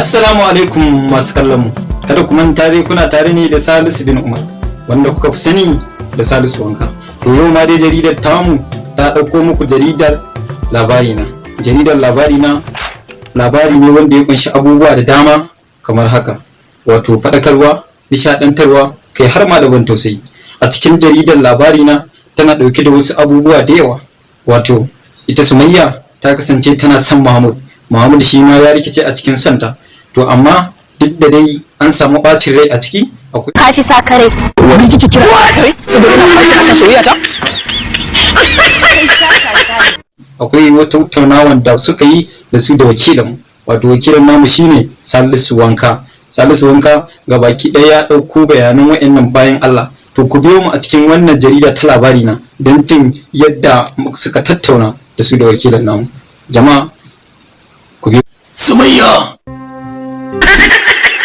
Assalamu alaikum masu kallon mu. Kada ku manta dai kuna tare ne da Salisu bin Umar, wanda kuka fi sani da Salisu Wanka. To yau ma dai jaridar tamu ta ɗauko muku jaridar Labarina. Jaridar Labarina labari ne wanda ya kunshi abubuwa da dama kamar haka. Wato faɗakarwa, nishaɗantarwa, kai har ma da ban tausayi. A cikin jaridar Labarina tana ɗauke da wasu abubuwa da yawa. Wato ita Sumayya ta kasance tana son Mahmud. Mahmud shi ma ya rikice a cikin santa. To amma duk da dai an samu ɓacin rai a ciki akwai Kafi sakare. Wani kike kira kai saboda ina ɓaci akan soyayya ta? Akwai wata tattaunawa da suka yi da su da wakilin, wato wakilin namu shine Salisu Wanka. Salisu Wanka ga baki ɗaya ya ɗauko bayanan wa'annan bayan Allah. To ku biyo mu a cikin wannan jarida ta Labarina don jin yadda suka tattauna da su da wakilin namu. Jama'a, ku biyo. Sumayya!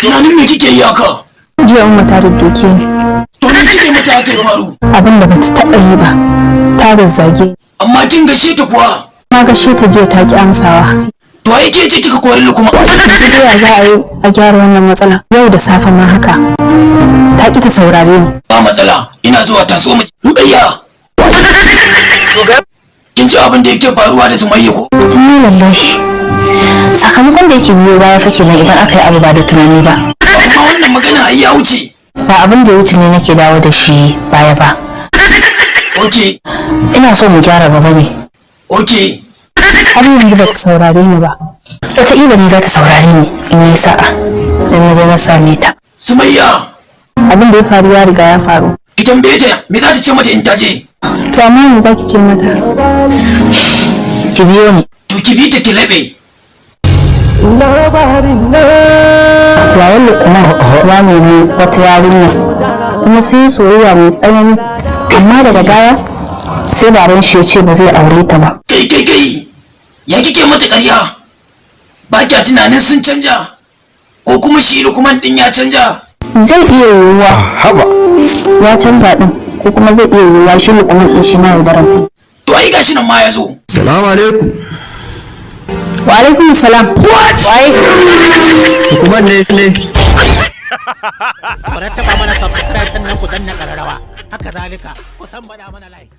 Tunanin me kike yi haka? Jiya Umma ta doke ni. To me kike mata haka ya faru? Abin da bata taɓa yi ba. Ta zazzage ni. Amma kin gaishe ta kuwa? Na gaishe ta jiya, ta ki amsawa. To ai ke ce kika kori kuma. Yanzu dai ya za a yi a gyara wannan matsala? Yau da safe ma haka. Ta ki ta saurare ni. Ba matsala, ina zuwa, taso mu. Rukayya! Kin ji abin da yake faruwa da Sumayya ko? Inna lillahi. Sakamakon da yake biyo baya fa kenan idan aka yi abu ba da tunani ba. Amma wannan magana ai ya wuce. Ba abin da ya wuce ne nake dawo da shi baya ba. Okay, Ina so mu gyara gaba ne. okay. Har yanzu bata saurare ni ba. Wataƙila ne za ta saurare ni in yi sa'a. In na je na same ta. Sumayya! Abin da ya faru ya riga ya faru. Ki tambaye ta me za ta ce mata in ta je? To amma me zaki ce mata? Ki biyo ni. To ki bi ta ki laɓe. Yayan Lukman ya nemi wata yarinya kuma sun yi soyayya mai tsanani, amma daga baya sai baban shi ya ce ba zai aure ta ba. Kai kai kai! Ya kike mata ƙarya? Ba kya tunanin sun canja? Ko kuma shi Lukman din ya canja? Zai iya yiwuwa Haba. ya canza din, ko kuma zai iya yiwuwa shi Lukman din shi ma yaudarar ta. To ai gashi nan ma ya zo. Salamu alaikum. Wa alaikum salam. Waye? Hukumar ne ne. Ku rattaba mana subscribe, sannan ku danna kararrawa. Haka zalika ku san bada mana like.